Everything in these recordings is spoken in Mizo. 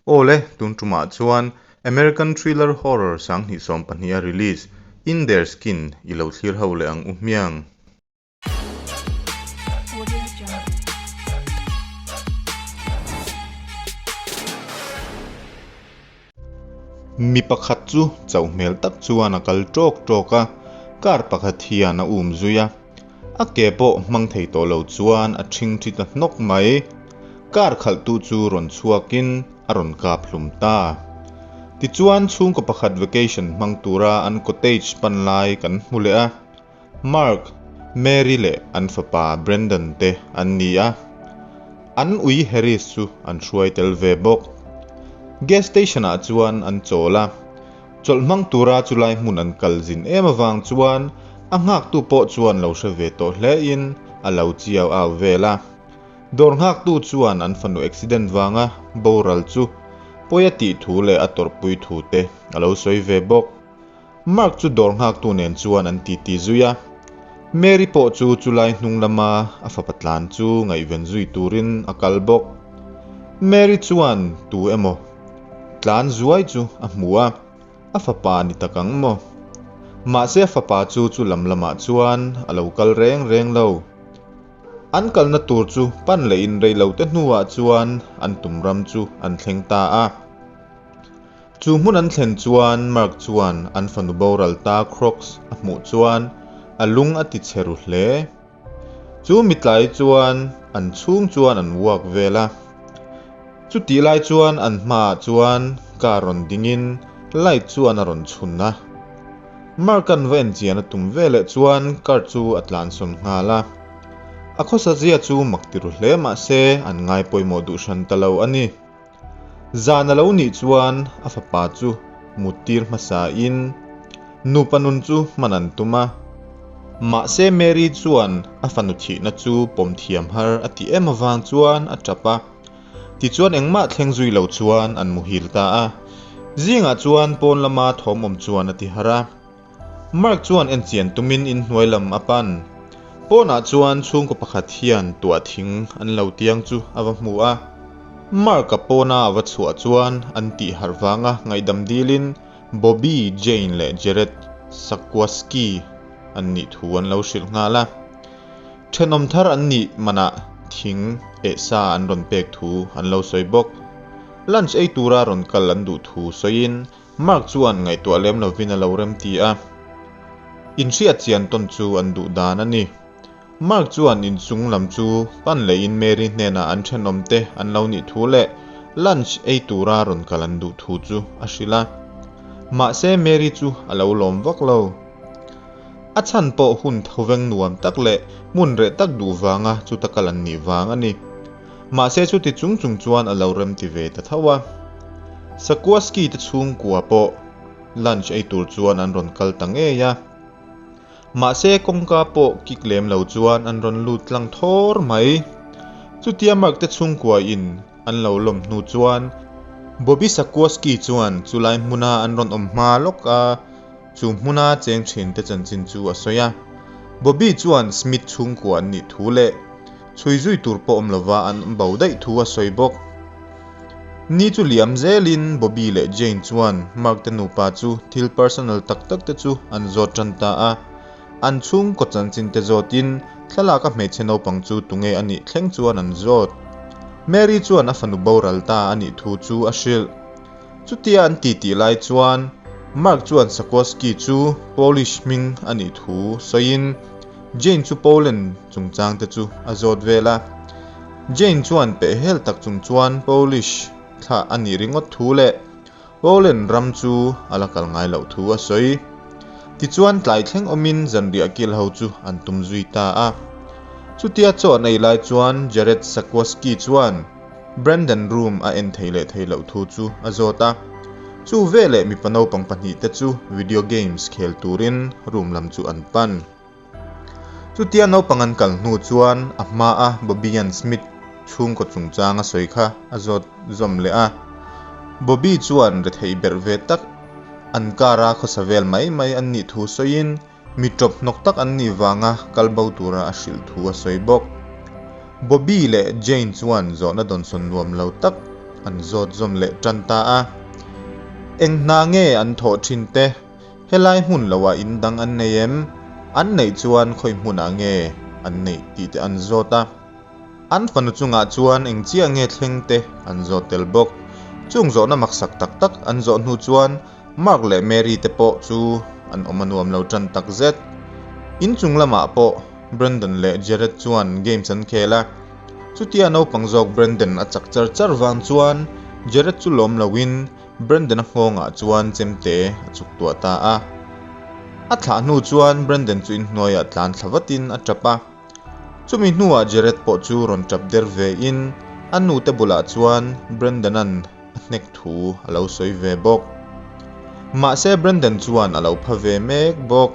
Awle, tun tumah chuan American thriller horror 2012 a release In Their Skin i lo thlir ho leh ang u hmiang. Mi pakhat chu chauh hmel tak chuan a kal tawk tawk a, car pakhat hian a um zui a. A ke pawh hmang thei tawh lo chuan a ṭhing ṭhi ta hnawk mai. Car khalhtu chu rawn chhuakin a rawn kap hlum ta. Tichuan chhungkaw pakhat vacation hmang tura an cottage pan lai kan hmu leh a. Mark, Mary leh an fapa Brandon te an ni a. An ui Harris chu an hruai tel ve bawk. Gas station ah chuan an chawl a. Chawlh hmang tura chulai hmun an kal zin em avang chuan a nghaktu pawh chuan lo hre ve tawh hle in a lo chiau au vel a. Dawr nghaktu chuan an fanu accident vanga boral chu pawi a tih thu leh a tawrhpui thu te a lo sawi ve bawk. Mark chu dawr nghaktu nen chuan an titi zui a. Mary pawh chu chulai hnung lama a fapa tlan chu ngaihven zui turin a kal bawk. Mary chuan tu emaw tlan zuai chu a hmu a, a fapa ni tak ang maw? Mahse a fapa chu chu lam lamah chuan a lo kal reng reng lo. An kalna tur chu pan leh in rei lo te hnuah chuan an tum ram chu an thleng ta a. Chu hmun an thlen chuan Mark chuan an fanu boral ta Crocs a hmuh chuan a lung a ti chhe ru hle. Chu mitlai chuan an chhung chuan an walk vel a. Chutih lai chuan an hmaah chuan car rawn dingin light chuan a rawn chhun a. Mark-a'n va enchian a tum veleh chuan car chu a tlansawn nghal a. A khawsa zia chu mak ti ru hle mahse an ngai pawimawh duh hran ta lo a ni. Zan a lo nih chuan a fapa chu mut tir hmasa in nupa nun chu hman an tum a. Mahse Mary chuan a fanu thihna chu pawm thiam har a ti em avang chuan a tap a. Tichuan engmah thleng zui lo chuan an muhil ta a. Zingah chuan pawn lama thawm awm chuan a ti har a. Mark chuan enchian tumin inhnuai lam a pan. Pawnah chuan chhungkaw pakhat hian tuah thing an lo tiang chu a va hmu a. Mark-a pawna a va chhuah chuan an tih harh vanga ngaihdam dilin Bobby, Jane leh Jared Sakwaski an nih thu an lo hrilh nghal a. Thenawm thar an nih manah thing eh sa an rawn pek thu an lo sawi bawk. Lunch ei tura rawn kal an duh thu sawiin Mark chuan ngaihtuah lem lovin a lo rem ti a, inhriat chian tawn chu an duh dan a ni. Mark chuan inchung lam chu pan lehin Mary hnenah an thenawmte an lo nih thu leh lunch ei tura rawn kal an duh thu chu a hrilh a. Mahse Mary chu a lo lawm vak lo. A chhan pawh hun thoveng nuam tak leh hmun reh tak duh vanga chuta kal an nih vang a ni. Mahse chuti chung chung chuan a lo rem ti ve ta tho a. Sakuaski te chhungkua pawh lunch ei tur chuan an rawn kal ta ngei a. Mahse kawngka pawh kik lem lo chuan an rawn lut tlang thawr mai. Chutia Mark te chhungkua in an lo lawm hnu chuan Bobby Sakuaski chuan chulai hmuna an rawn awm hma lawk a. Chu hmuna cheng thinte chanchin chu a sawi a. Bobby chuan Smith chhungkua an nih thu leh chhui zui tur pawh awm lova an awm bo daih thu a sawi bawk. Ni chu liam zelin Bobby leh Jane chuan Mark te nupa chu thil personal tak tak te chu an zawt tan ta a. An chhungkaw chanchin te zawtin thlalak a hmeichhe naupang chu tunge a nih thleng chuan an zawt. Mary chuan a fanu boral ta a nih thu chu a hrilh. Chutia an titih lai chuan Mark chuan Sakoski chu Polish hming a nih thu sawiin Jane chu Poland chungchang te chu a zawt vel a. Jane chuan pehhel tak chung chuan Polish thlah a nih ringawt thu leh Poland ram chu a la kal ngai loh thu a sawi. Tichuan tlai thleng awmin zanriah kil ho chu an tum zui ta a. Chutia chaw an ei lai chuan Jared Sakoski chuan Brandon room a en thei leh thei loh thu chu a zawt a. Chu veleh mipa naupang pahnihte chu video games khel turin room lam chu an pan. Chutia naupang an kal hnu chuan a hmaa Bobby-a'n Smith chhungkaw chungchang a sawi kha a zawt zawm leh a. Bobby chuan retheih berh ve tak an car-a khawsa vel mai mai an nih thu sawiin Mi ṭawp hnawk tak an nih vanga kal bo tura a hrilh thu a sawi bawk. Bobby leh Jane chuan zawhna dawnsawn nuam lo tak an zawt zawm leh tan ta a. Eng hna nge an thawh thin te? Helai hmun loah in dang an nei em? An neih chuan khawi hmunah nge an neih tih te an zawt a. An fanu chungah chuan eng chiah nge thleng te an zawt tel bawk. Chung zawhna maksak tak tak an zawh hnu chuan Mark leh Mary te pawh chu an awm a nuam lo tan tak zet. Inchung lamah pawh Brandon leh Jared chuan games an khel a. Chutia naupang zawk Brandon a chak char char vang chuan Jared chu lawm loin Brandon-a nghawngah chuan chemte a chuk tuah ta a. A thlah hnu chuan Brandon chu inhnuaiah tlan thla vatin a tap a. Chumi hnuah Jared pawh chu rawn tap der vein a nute bulah chuan Brandon-a'n a hnek thu a lo sawi ve bawk. Mahse Brandon chuan a lo pha ve mek bawk.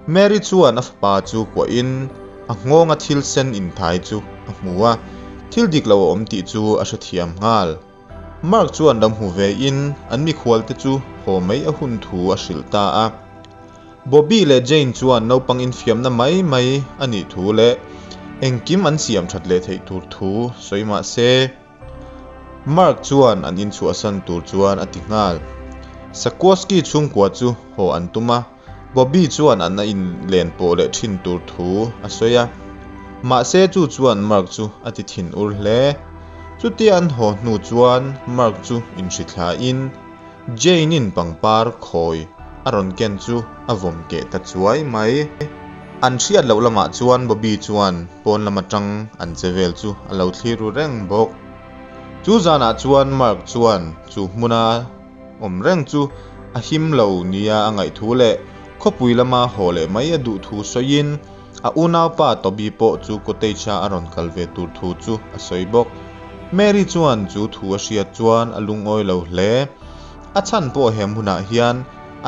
Mary chuan a fapa chu kuahin a nghawnga thil sen inthai chu a hmu a, thil dik lo a awm tih chu a hrethiam nghal. Mark chuan lo hmu ve in an mikhual te chu haw mai a hun thu a hrilh ta a. Bobby leh Jane chuan naupang infiamna mai mai a nih thu leh engkim an siam that leh theih tur thu sawi mah se, Mark chuan an inchhuahsan tur chuan a ti nghal. Sakuaski chhungkua chu haw an tum a. Bobby chuan an a inlen pawh leh thin tur thu a sawi a, mahse chu chuan Mark chu a ti thin ur hle. Chutia an haw hnu chuan Mark chu inhrithlain Jane-in pangpar khawi a rawn ken chu a vawm keh ta chuai mai. An hriat loh lamah chuan Bobby chuan pawn lam atang an che vel chu a lo thlir ru reng bawk. Chu zanah chuan Mark chuan chu hmuna awm reng chu a him lo nia a ngaih thu leh khawpui lama haw leh mai a duh thu sawiin a unaupa Toby pawh chu cottage-a a rawn kal ve tur thu chu a sawi bawk. Mary chuan chu thu a hriat chuan a lungawi lo hle. A chhan pawh he hmunah hian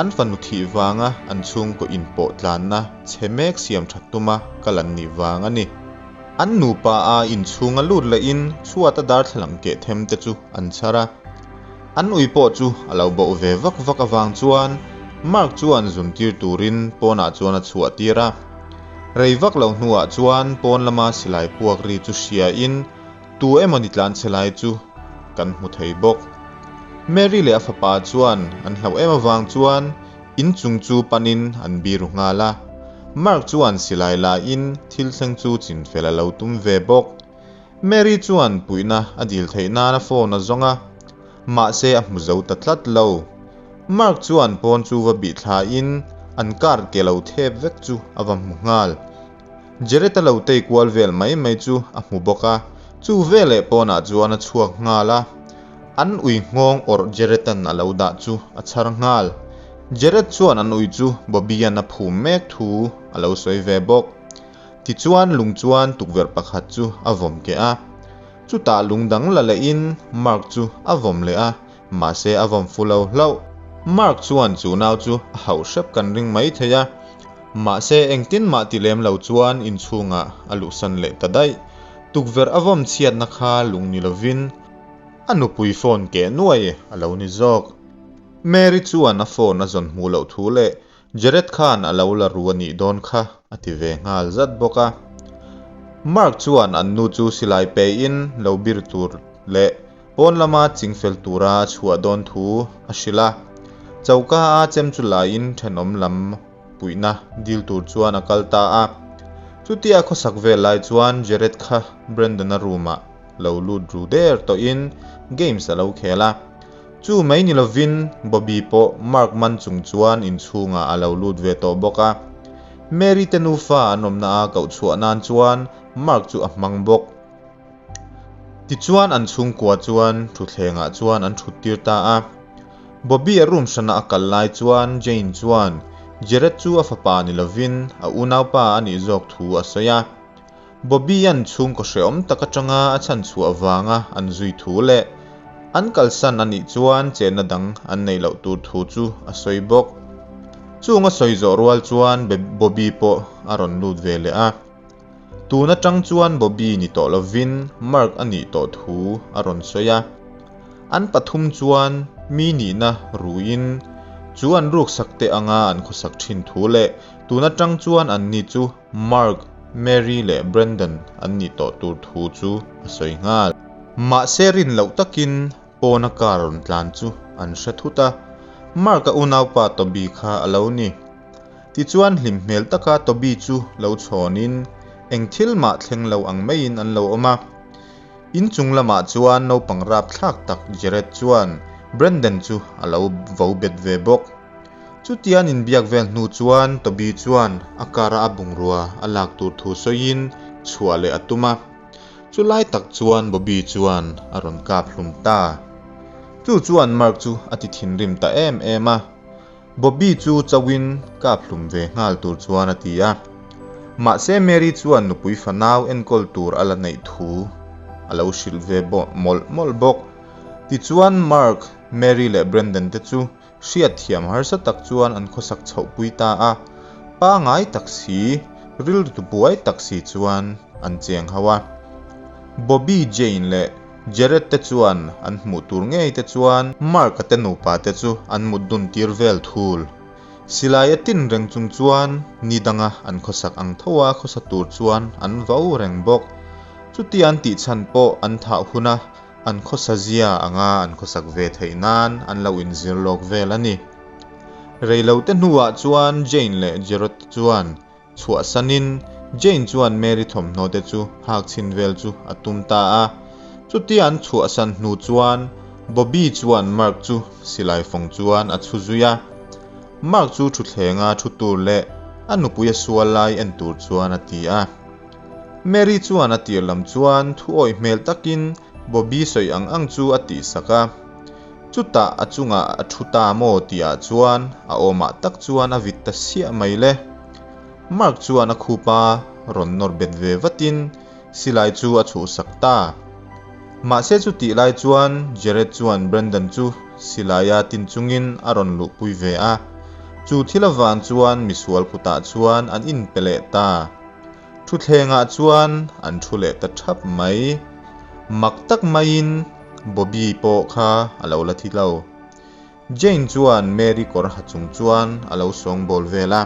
an fanu thih vanga an chhungkaw inpawh tlanna chhe mek siam that tuma kal an nih vang a ni. An nupa a inchhunga lut lehin chhuata darthlalang keh them te chu an chhar a. An ui pawh chu a lo boh ve vak vak avang chuan Mark chuan zun tir turin pawnah chuan a chhuah tir a. Rei vak lo hnuah chuan pawn lama silai puak ri chu hriain tu emawni tlan chhe lai chu kan hmu thei bawk. Mary leh a fapa chuan an hlauh em avang chuan inchung chu panin an biru nghal a. Mark chuan silai lain thil thleng chu chinfel a lo tum ve bawk. Mary chuan puihna a dil theih nan a phone a zawng a, mahse a hmu zo ta tlat lo. Mark chuan pawn chu va bih thlain an car ke lo thep vek chu a va hmu nghal. Jared-a lo tei kual vel mai mai chu a hmu bawk a, chu veleh pawnah chuan a chhuak nghal a. An ui nghawng awrh Jared-a'n a lo dah chu a chhar nghal. Jared chuan an ui chu Bobby-a'n a phum mek thu a lo sawi ve bawk. Tichuan lung chuan tukverh pakhat chu a vawm keh a, chutah lung dang la lehin Mark chu a vawm leh a, mahse a vawm fu lo hlauh. Mark chuan chu nau chu a hauh hrep kan ring mai thei a, mahse engtin mah ti lem lo chuan inchhungah a luhsan leh ta daih. Tukverh a vawm chhiatna kha lung ni lovin a nupui phone keh nuai a lo ni zawk. Mary chuan a phone a zawn hmuh loh thu leh Jared khan a lo la ru a nih dawn kha a ti ve nghal zat bawk a. Mark chuan an nu chu silai pein lo bir tur leh pawn lama chingfel tura a chhuah dawn thu a hrilh a. Choka a chem chu laiin thenawm lam puihna dil tur chuan a kal ta a. Chutia khawsak vel lai chuan Jared kha Brandon-a room-ah lo lut ru der tawhin games a lo khel a. Chu mai ni lovin Bobby pawh Mark man chung chuan inchhungah a lo lut ve tawh bawk a. Mary te nufa an awmna a koh chhuah nan chuan Mark chu a hmang bawk. Tichuan an chhungkua chuan thutthlengah chuan an thut tir ta a. Bobby a room hrana a kal lai chuan Jane chuan Jared chu a fapa ni lovin a unaupa a nih zawk thu a sawi a. Bobby-a'n chhungkaw hrehawm tak atanga a chhan chhuah vanga an zui thu leh an kalsan a nih chuan chenna dang an neih loh tur thu chu a sawi bawk. Chung a sawi zawh rual chuan Bobby pawh a rawn lut ve leh a. Tun atang chuan Bobby ni tawh lovin Mark a nih tawh thu a rawn sawi a. An pathum chuan mi nihna ruin chu an ruksak te anga an khawsak thin thu leh tun atang chuan anni chu Mark, Mary leh Brandon an nih tawh tur thu chu a sawi nghal. Mahse rin loh takin pawna car rawn tlan chu an hre thut a, Mark-a unaupa Toby kha a lo ni. Tichuan hlim hmel taka Toby chu lo chhawnin eng thil mah thleng lo ang maiin an lo awm a. In chung lamah chuan naupang rapthlak tak Jared chuan Brandon chu a lo vo bet ve bawk. Chutian inbiak vel hnu chuan Toby chuan a car-a a bungrua a lak tur thu sawiin chhuah leh a tum a. Chu lai tak chuan Bobby chuan a rawn kap hlum ta. Chu chuan Mark chu a ti thinrim ta em em a. Bobby chu chauhin kap hlum ve nghal tur chuan a ti a. Mahse Mary chuan nupui fanau enkawl tur a la neih thu a lo hrilh ve mawlh mawlh bawk. Tichuan Mark, Mary leh Brandon te chu Hriatthiam harsa tak chuan an khawsak chhoh pui ta a, pangai tak si, rilru buai tak si chuan an cheng ho a. Bobby, Jane leh Jared te chuan an hmuh tur ngei te chuan Mark-a te nupa te chu an mut dun tir vel thul. Silai a tin reng chung chuan ni danga an khawsak ang tho a khawsa tur chuan an vau reng bawk. Chutia an tih chhan pawh an thah huna An khawsa zia anga an khawsak ve theih nan an lo inzir lawk vel a ni. Reilote hnuah chuan Jane leh Jerod te chuan chhuahsanin Jane chuan Mary thawmhnaw te chu hak chhin vel chu a tum ta a. Chutia an chhuahsan hnu chuan Bobby chuan Mark chu silai fawng chuan a chhu zui a. Mark chu thuthlenga thu tur leh a nupui a sual lai en tur chuan a ti a. Mary chuan a tir lam chuan thu awih hmel takin Bobby sawi ang ang chu a tihsak a. Chutah a chungah a thu ta maw tihah chuan a awmah tak chuan a vit ta siah mai le. Mark chuan a khup a rawn nawr bet ve vatin silai chu a chhuhsak ta. Mahse chutih lai chuan Jared chuan Brandon chu silaia tin chungin a rawn luhpui ve a. Chu thil avang chuan misual kutah chuan an inpe leh ta. Thuthlengah chuan an thu leh ta thap mai. Mak tak maiin Bobby pawh kha a lo la thi lo. Jane chuan Mary kawr ha chung chuan a lo sawngbawl vel a.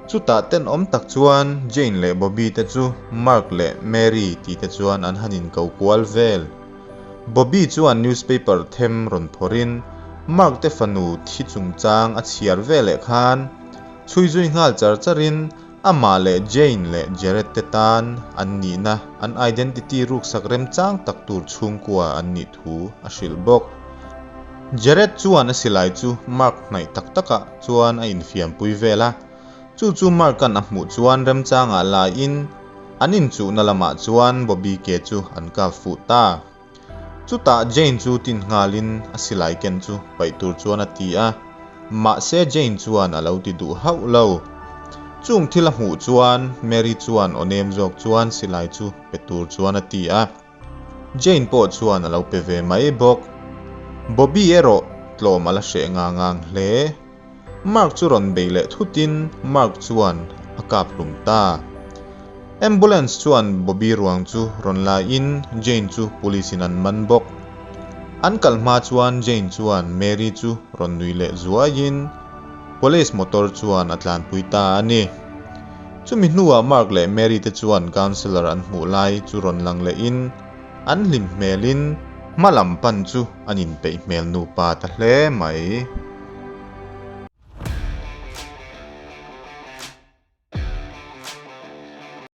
Chutah tenawm tak chuan Jane leh Bobby te chu Mark leh Mary tih te chuan an han inko kual vel. Bobby chuan newspaper them rawn phawrhin Mark te fanu thi chungchang a chhiar veleh khan chhui zui nghal char charin Amah leh Jane leh Jared te tan an nihna, an identity ruksak remchang tak tur chhungkua an nih thu a hrilh bawk. Jared chuan a silai chu Mark hnaih tak takah chuan a infiampui vel a, chu chu Mark-a'n a hmuh chuan remchangah laiin an inchuhna lamah chuan Bobby ke chu an kap fuh ta. Chutah Jane chu tin nghalin a silai ken chu paih tur chuan a ti a, mahse Jane chuan a lo ti duh hauh lo. Chung thil a hmuh chuan Mary chuan aw nem zawk chuan silai chu pe tur chuan a ti a, Jane pawh chuan a lo pe ve mai bawk. Bobby erawh tlawm a la hreh ngang ngang hle. Mark chu rawn bei leh thutin Mark chuan a kap hlum ta. Ambulance chuan Bobby ruang chu rawn la in Jane chu police in an man bawk. An kal hma chuan Jane chuan Mary chu rawn nui leh zuai in police motor chuan a tlanpui ta a ni. Chumi hnuah Mark leh Mary te chuan councillor an hmuh lai chu rawn lang leh in an hlim hmel in hma lam pan chu an inpeih hmel nupa ta hle mai.